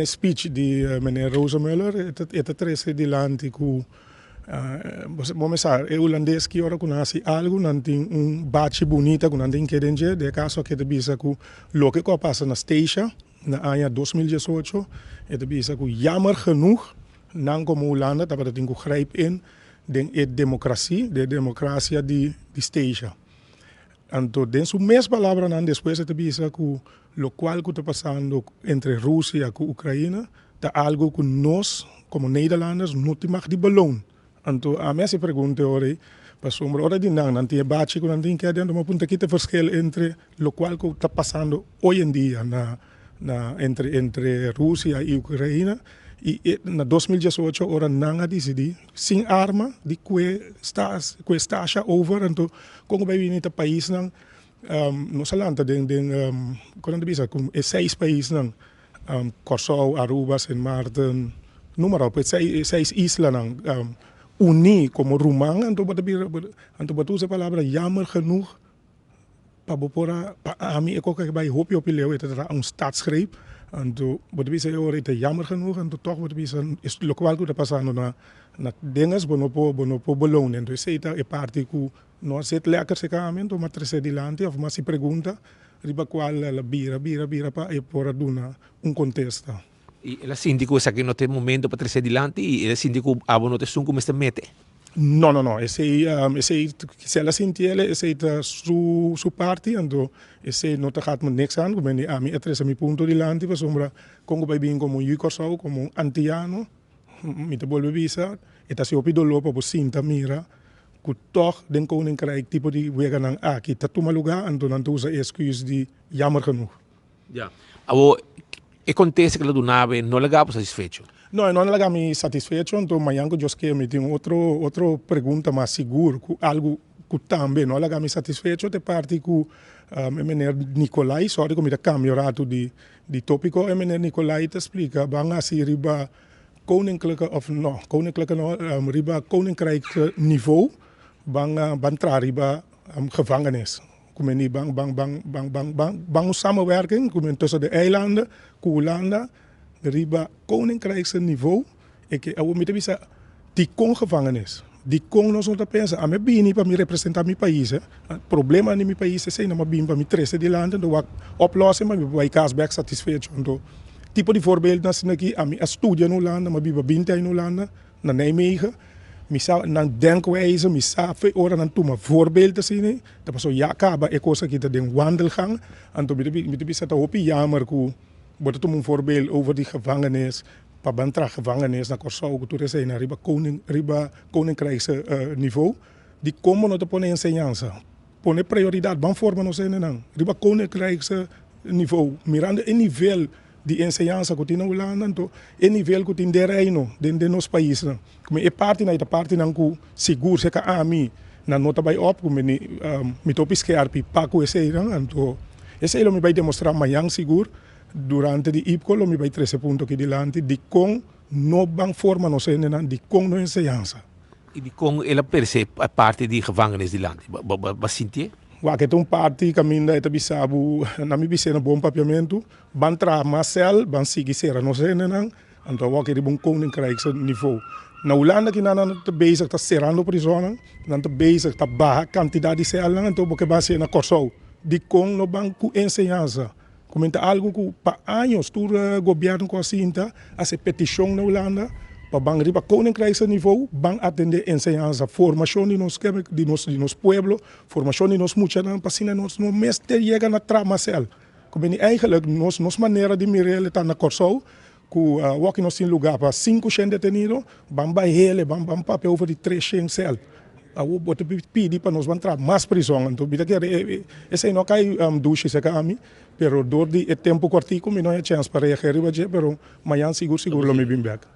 Speech di meneer Rosenmöller e ta trece dilanti cu bo mes sa e Hulandes ki ora cu nan haci algo nan tin un bachi bunita cu nan tin keda den dje. Den e caso aki e ta bisa cu loke cu a pasa na Statia na aña 2018 e ta bisa cu jammer genoeg nan como Hulanda tabata tin cu grijp in den e democracia, den e democracia di Statia. Anto den su mes palabranan despues e ta bisa cu locual cu ta pasando entre Rusia cu Ucraina ta algo cu nos como Nederlanders no tin mag di beloon. Anto ami a haci pregunta e ora ey pasobra ora di nan, nan tin e bachi cu nan tin ke adentro, mi a punta kita e verschil entre locual cu ta pasando hoy en dia na na entre entre Rusia y Ucraina y na 2018 ora nan a dicidi sin arma di cue cue Statia over anto con cu bay bini ta paisnan nos a lanta den den con nan ta bisa cu e seis paisnan Corsou, Aruba, Sint Maarten numa rop e seis islanan uni como ruman anto bo ta bira anto bo ta usa e palabra jammer genoeg Pa bo por a, pa ami e koke bai hopi hopi leu, e ta trata un staatsgreep, anto bo ta bisa e ora e ta jammer genoeg, anto tog bo ta bisa es lokual ku ta pasando na na dinges bo no por bo no por belonen, anto esei ta e parti ku no a zit lekker serka ami, anto mi a trese dilanti of mi a hasi pregunta riba kual el a bira bira bira pa e por a duna un kontesta. I el a sinti ku esaki no ta e momento pa trese dilanti i el a sinti ku abo no ta esun ku mester mete. No, no, no, esei, esei, si el a sinti el, esei ta su, su parti, anto esei no ta gaat me niks aan, ku mende ami a trese mi punto dilanti pasobra kon ku bai bin komo un yu Kòrsou, komo un antiano, mi ta bolbe bisa, e ta hasi hopi doló pa bo sinta mira ku tòg den Koninkrijk tipo di weganan aki ta tuma lugá, anto nan ta usa e esküs di jammer genoeg. Ya. Awor, e kontesta ku el a duna bo no laga bo satisfecho? No, e no a laga mi satisfecho, anto mañan ku Dios ke mi tin otro otro pregunta mas sigur ku algu ku tambe no a laga mi satisfecho ta e parti ku e meneer Nicolai, sorry ku mi ta kambia un ratu di di topiko, e meneer Nicolai ta splika ban hasi riba koninklijke of no, koninklijke no, riba koninkrijk nivo ban ban traha riba gevangenis. Ku men di ban ban ban ban ban ban ban un samenwerking ku men tussen de eilanden ku Hulanda riba koninkrijkse niveau e ke awor mi ta bisa dikon gevangenis dikon nos no ta pensa ami a bini pa mi representa mi pais eh problema di mi pais esei nan a bini pa mi trese dilanti anto wak oplossing pa mi por bai kas bek satisfecho anto tipo di voorbeeld asina aki ami a studia na Hulanda mi a biba binti aña na Hulanda. Na Nijmegen, mi sa nan denkwijze, mi sa fe ora nan tuma voorbeeld asina, ta pasobra ya caba e cos aki ta den wandelgang, anto mi ta mi ta bisa ta hopi jammer cu bo ta tuma un voorbeeld over di gevangenis, pa ban traha gevangenis na Corsou cu tur esey na riba koning riba koninkrijkse niveau, di con bo no ta pone enseñansa, pone prioridad, ban forma nos hendenan riba koninkrijkse niveau, mirando e nivel. Di enseñansa ku tin na Hulanda anto e nivel ku tin den Reino, den den nos paisnan. Ku e partinan ei ta partinan ku sigur si ka ami nan no ta bai op ku mi mi ta hopi skerpi pa ku eseinan anto esei lo mi bai demostrá mañan sigur durante di IPKO lo mi bai trese punto aki dilanti dikon no ban forma nos hendenan dikon no enseñansa. I dikon el a perse e parti di gevangenis dilanti? Bo bo a sintié? Wak e ta un parti kaminda e ta bisa bo na mi bis'é na bon papiamentu. Ban traha mas sèl, ban sigui sera nos hendenan, anto awor aki riba un koninkrijkse nivou. Na Hulanda kinan nan ta bezig ta serando prisonnan, nan ta bezig ta baha kantidat di sèlnan, anto bo ke ban hasié na Kòrsou. Dikon no ban ku enseñansa? Ku ta algu ku pa años tur gobièrnu ku a sinta a hasi petishon na Hulanda pa ban riba koninkrijkse nivou ban atendé enseñansa, formashon di nos di nos di nos pueblo, formashon di nos muchanan pa asina nos no mester yega na traha mas sèl. Ku bini eigenlijk nos nos manera di mir'el ta na Kòrsou ku awor nos tin lugá pa 500 detenido, ban bai hele, ban ban papia over di 300 sèl. Awor bo ta pidi pa nos ban traha mas prizòn. Anto mi ta kere esei no a kai dushi serka ami, pero dor di e tempu kòrtiku mi no haña chèns pa reageer riba dje, pero mañan sigur sigur lo mi bin bèk.